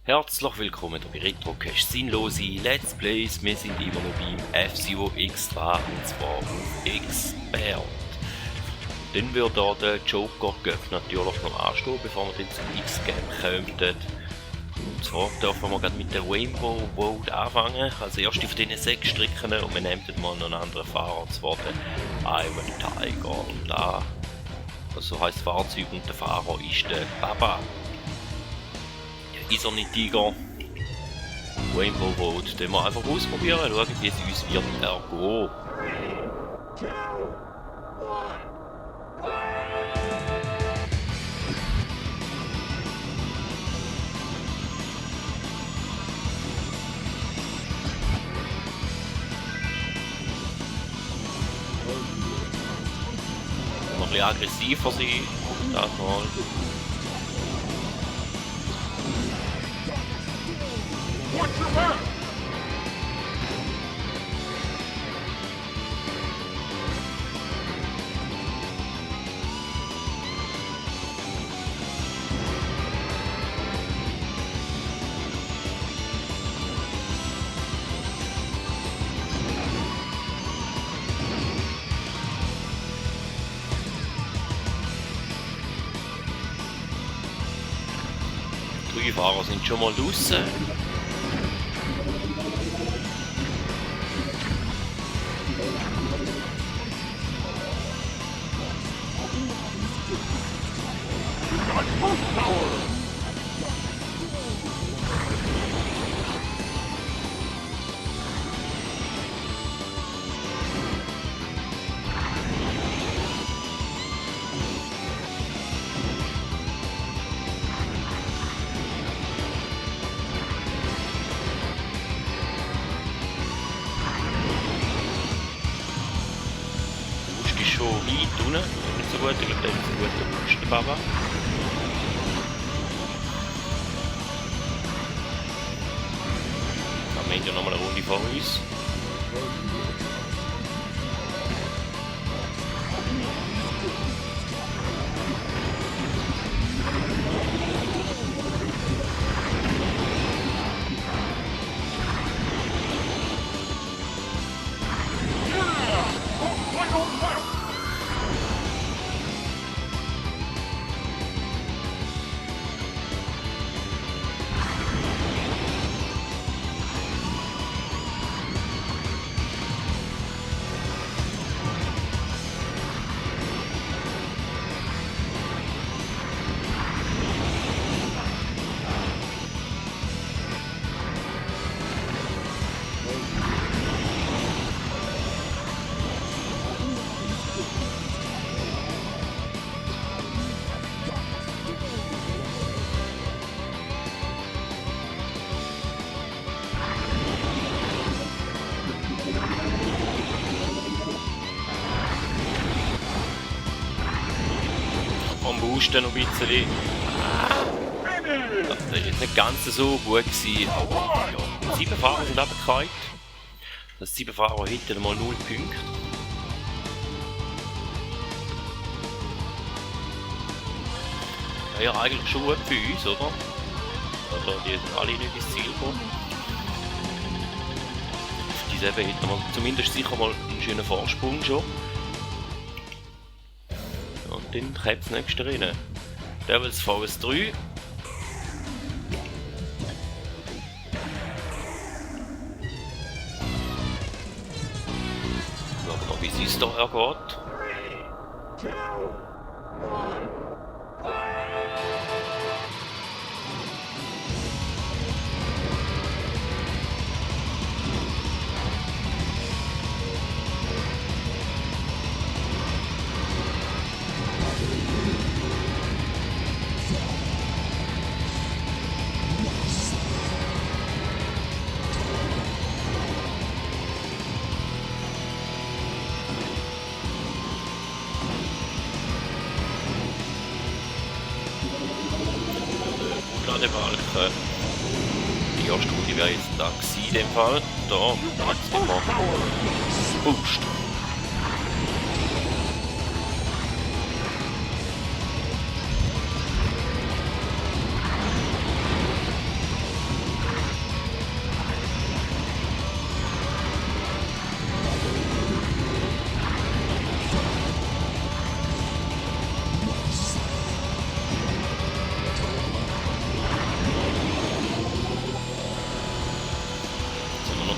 Herzlich willkommen bei Retrocache Sinnlose Let's Plays. Wir sind immer noch beim F-Zero Extra und zwar auf Expert. Dann wird hier der Joker Göpp natürlich noch anstehen, bevor wir dann zum X-Game kommen. Und zwar dürfen wir gerade mit der Rainbow Road anfangen, als erste von diesen 6 Strecken, und wir nehmen dann mal noch einen anderen Fahrer, und zwar den Iron Tiger. Und da, also heisst das Fahrzeug und der Fahrer ist der Baba. Ist er nicht Tiger? Rainbow Road, den wir einfach ausprobieren, schauen, wie es uns wird ergehen. Noch ein bisschen aggressiver sein, das mal. Watch your back! Die Fahrer sind schon mal draussen. Schon weit unten, nicht so gut, ich glaube, der ist ein guter Boost, der Baba. Am Ende nochmal eine Runde vor uns. Am Boosten noch ein bisschen. Das war jetzt nicht ganz so gut gewesen, aber ja. 7 Fahrer sind runtergefallen. Das 7 Fahrer hinten mal 0 Punkte. Ja, eigentlich schon gut für uns, oder? Oder die sind alle nicht ins Ziel gekommen. Auf die 7 hätten wir zumindest sicher mal einen schönen Vorsprung schon. Und dann kommt das nächste rein. Devils VS 3. Schauen wir mal, wie es uns da hergeht. Balken. Die erste Runde wäre jetzt da gewesen, in dem Fall. Da, jetzt sind wir Boost.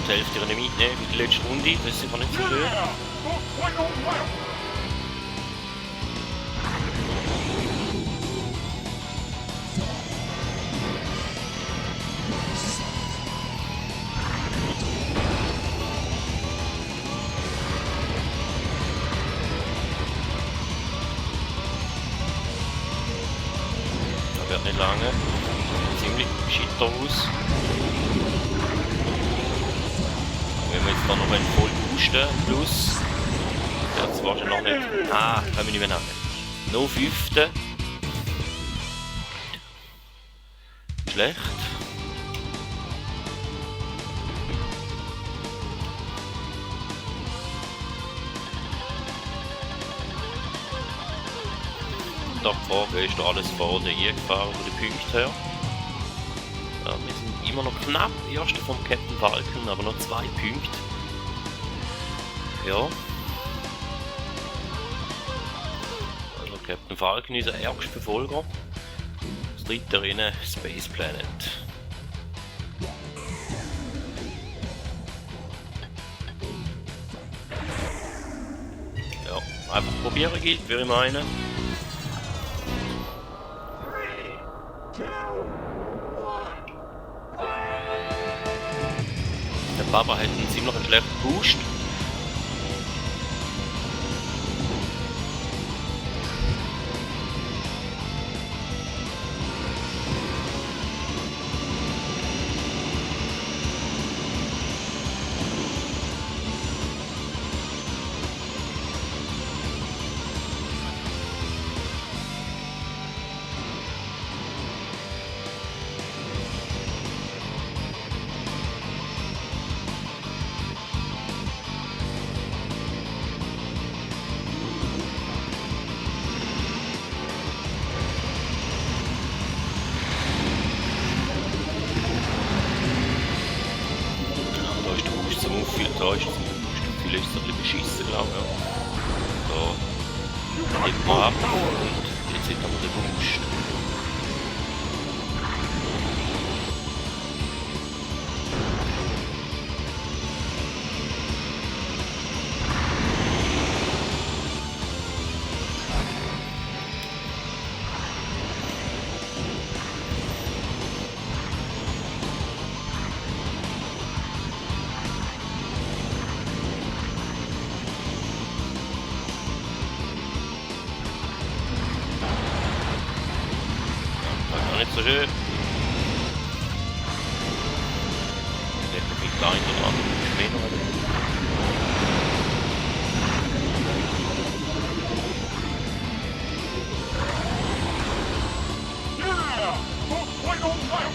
die Hälfte nicht mitnehmen für die letzte Runde, das ist sicher nicht so schön. Yeah! Looks like a winner! Das wird nicht lange. Ziemlich schitter aus. Wenn wir jetzt da noch voll boosten, plus. Jetzt wahrscheinlich noch nicht. Ah, können wir nicht mehr nehmen. Noch 5. Schlecht. Da die Frage ist, da alles vorne eingefahren von den Punkten her. Ja, wir sind immer noch knapp Erster vom Captain Falcon, aber noch 2 Punkte. Ja. Also Captain Falcon ist der ärgste Verfolger. Das dritte Rennen Space Planet. Ja, einfach probieren gilt, würde ich meinen. Der Papa hat einen ziemlich schlechten Boost. Da ist vielleicht ein bisschen beschissen, glaube ich. Da hebt man ab und jetzt hat man den Boost. Nicht so schön. Der hat mich da oder andere Schmäler. Yeah! Looks like a winner!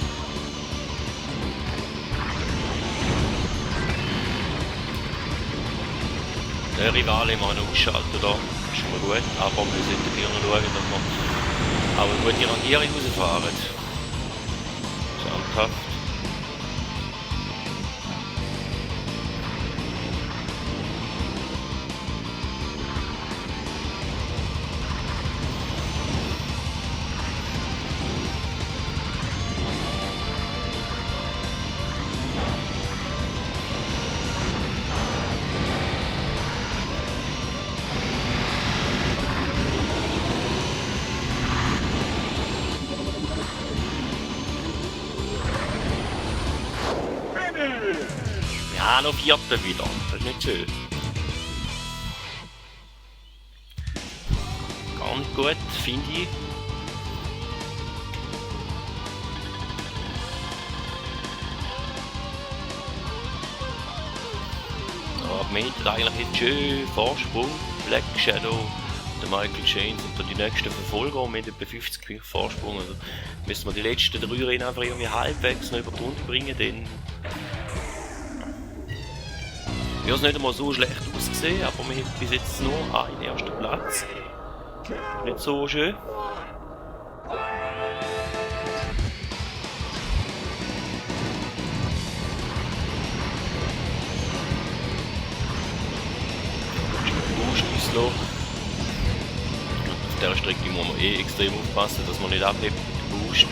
Der Rivale mal ausschalten da. Ist schon mal gut. Aber wir sollten hier noch schauen, dass wir aber eine gute Rangierung rausfahren. Standhaft. Ja, noch 4. wieder. Das ist nicht schön. Gar nicht gut, finde ich. Ja, wir hätten eigentlich jetzt schön Vorsprung. Black Shadow, der Michael Shane sind dann die nächsten Verfolger mit etwa 50 Punkten Vorsprung. Also müssen wir die letzten 3 Rennen einfach irgendwie halbwegs noch über die Runde bringen, dann ja, es nicht einmal so schlecht ausgesehen, aber wir haben bis jetzt nur einen ersten Platz. Nicht so schön. Auf dieser Strecke muss man extrem aufpassen, dass man nicht abhebt mit dem Boost.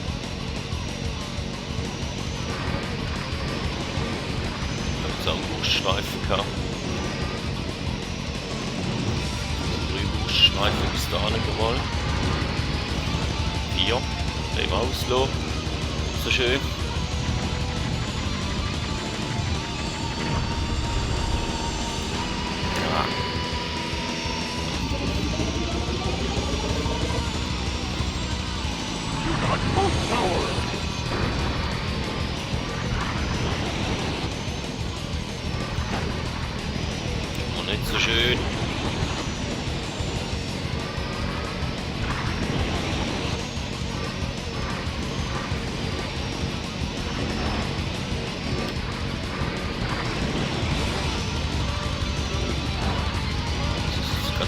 Langsam Wurststreifen gehabt. 3 Wurststreifen bis dahin mal. 4. Eben auslassen. So schön. Ja. Und nicht so schön.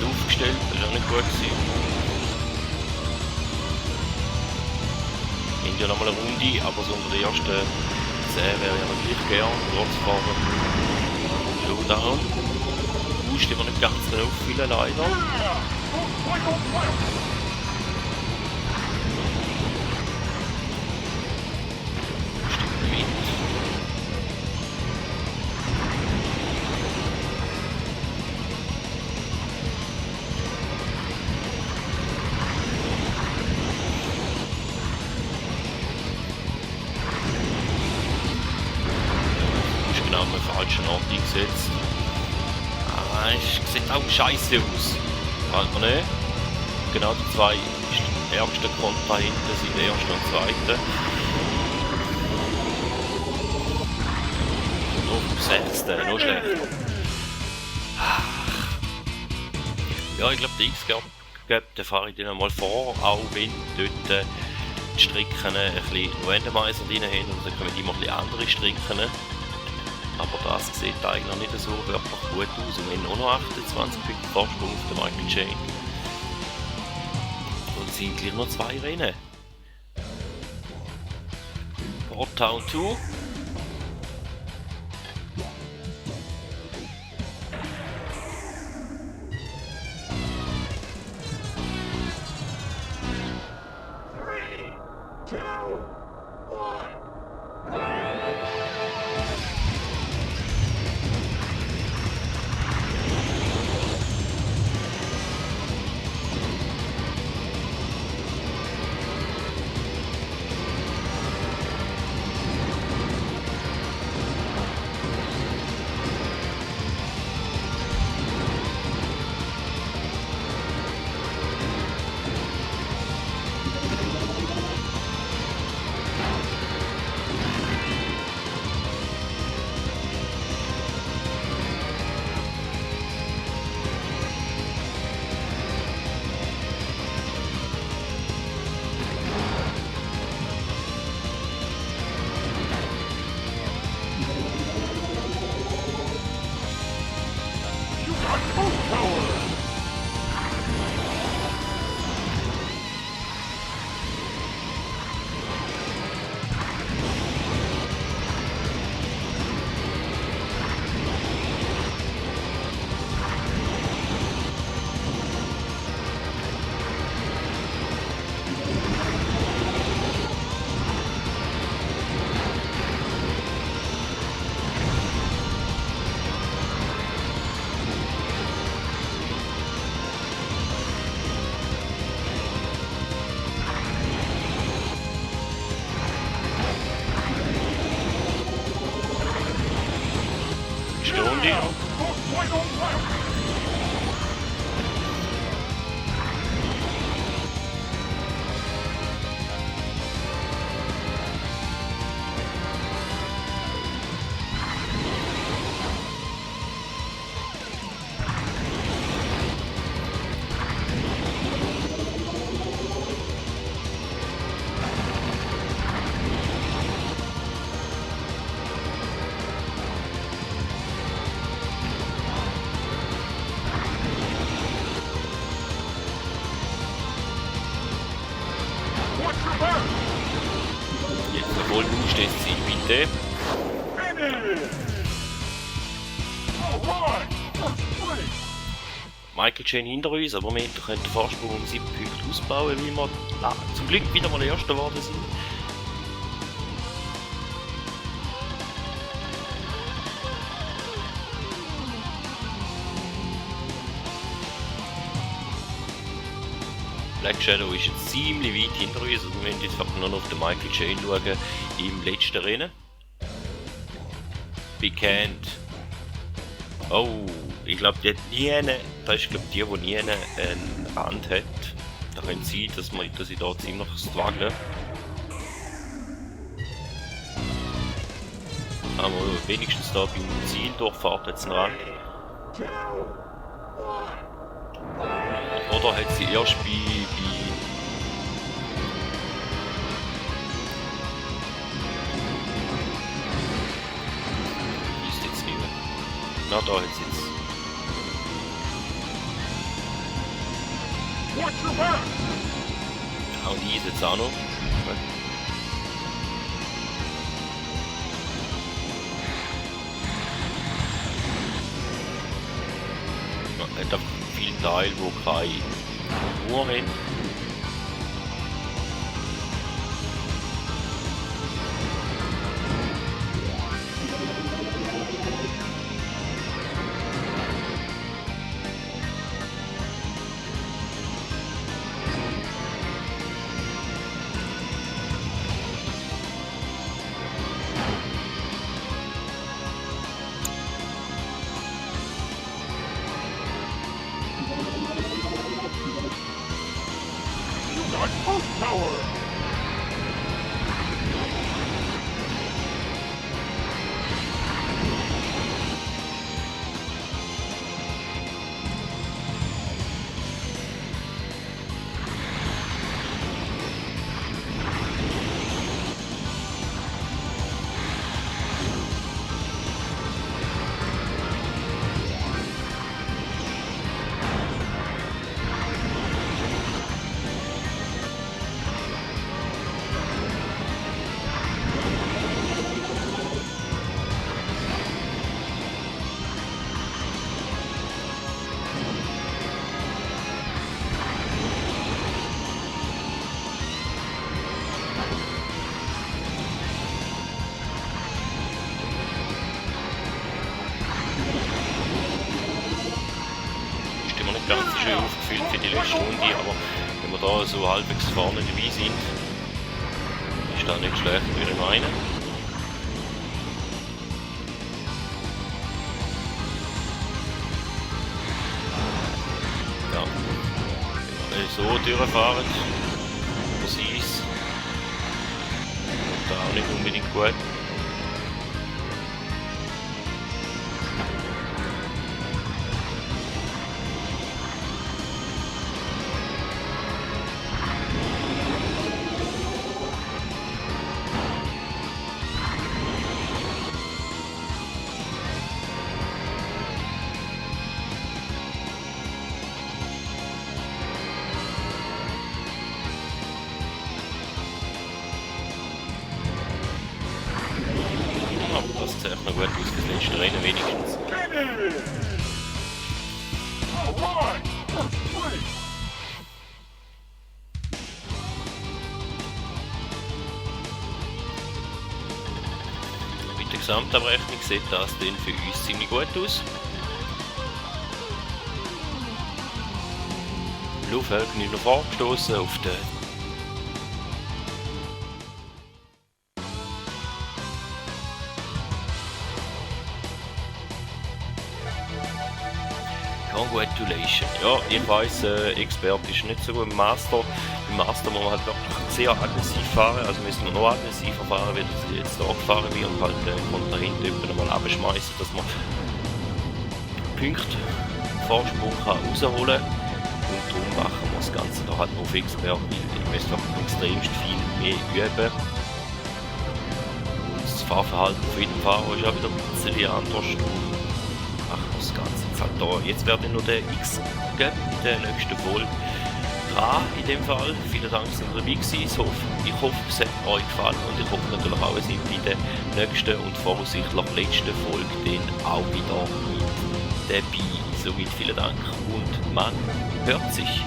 Aufgestellt, das war auch nicht gut gewesen. Ich ja nochmal eine Runde, aber so unter der ersten 10 wäre ja natürlich gern, trotz Fahren. Showdown. Boost immer nicht ganz mehr auffüllen, leider. Stimmt mit. Am falschen Ort eingesetzt. Es sieht auch scheiße aus. Halt mir nicht. Genau die 2 ärgsten Konter hinten sind der erste und zweite. Noch 6. Noch schlechter. Ja, ich glaube, der X-Gap, den fahre ich dann einmal vor, auch wenn dort die Strecken ein bisschen Randomizer drin haben und dann kommen immer ein bisschen andere Strecken. Aber das sieht eigentlich nicht so wirklich gut aus. Und wir haben auch noch 28 Punkte Vorsprung auf der Michael Chain. Und es sind gleich noch 2 Rennen. Port Town 2. Runde. Jetzt der Vollboost SC, bitte. Michael Chain hinter uns, aber wir können den Vorsprung um 7 Punkte ausbauen, weil wir zum Glück wieder mal Erster geworden sind. Black Shadow ist jetzt ziemlich weit hinter uns. Also wir müssen jetzt nur noch auf den Michael Jane schauen im letzten Rennen. Big Hand. Oh, ich glaube, die hat nie eine, das ist glaube die nie einen Rand hat. Da könnte es sein, dass ich da ziemlich struggle. Aber wenigstens da beim Zieldurchfahrt hat es einen Rand. Oder hat sie erst bei ist jetzt nicht mehr. Na, da hat sie jetzt. Watch your back! Und die ist jetzt auch noch. Hat einfach viele Teile, wo keine Uhr haben. Got boost power! Ganz schön aufgefüllt für die letzte Runde, aber wenn wir da so halbwegs vorne dabei sind, ist das nicht schlecht, würde ich meinen. Ja, wenn wir so durchfahren, präzise, da auch nicht unbedingt gut. Das sieht echt noch gut aus für das letzte Rennen wenigstens. Finish! Alright! First place! Mit der Gesamtabrechnung sieht das dann für uns ziemlich gut aus. Laufhelgen ist noch vorgestoßen auf den Congratulations. Ja, ich weiss, Expert ist nicht so gut im Master. Im Master muss man halt wirklich sehr aggressiv fahren, also müssen wir noch aggressiver fahren, wie das jetzt hier gefahren wird und halt von da hinten über mal abschmeißen, dass man Punkte Vorsprung kann rausholen kann. Und darum machen wir das Ganze da halt nur auf Expert, weil ihr müsst einfach extremst viel mehr üben. Und das Fahrverhalten von jedem Fahrer ist auch wieder ein bisschen anders. Machen wir das Ganze jetzt halt da. Jetzt werde ich noch den X geben in der nächsten Folge dran, in dem Fall. Vielen Dank, dass ihr dabei gewesen. Ich hoffe, es hat euch gefallen und ich hoffe natürlich auch, ihr seid bei der nächsten und voraussichtlich letzten Folge dann auch wieder mit dabei. Somit vielen Dank und man hört sich.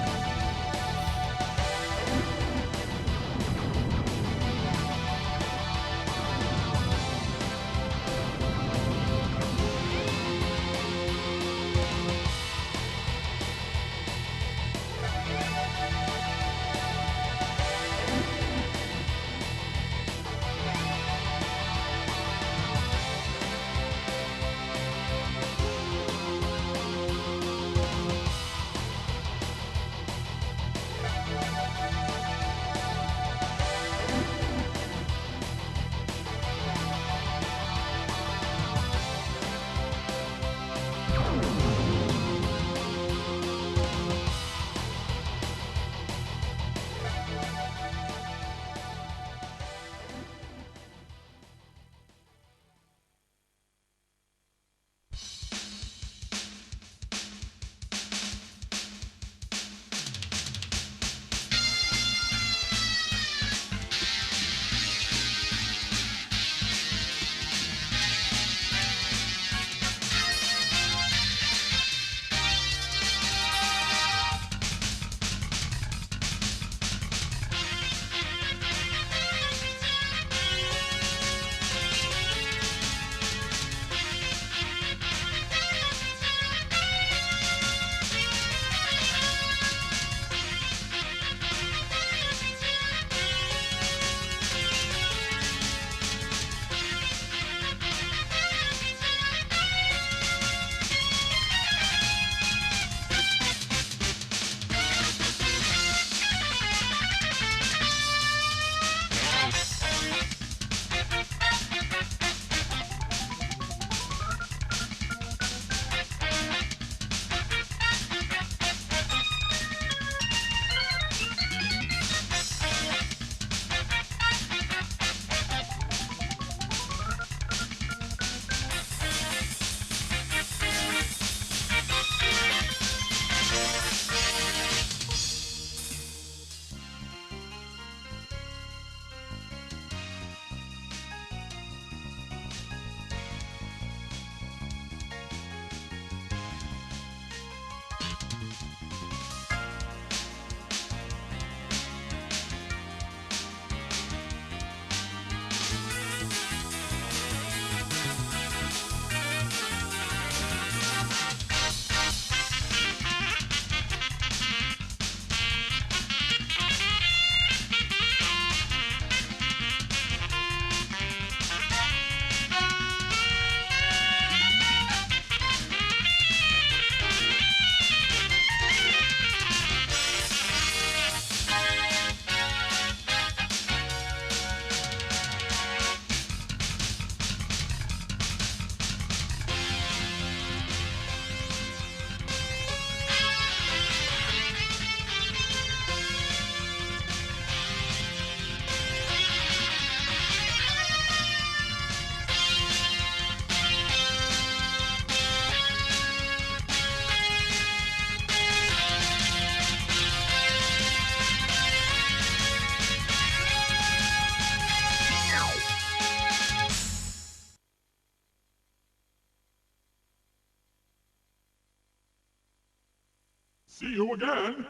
See you again.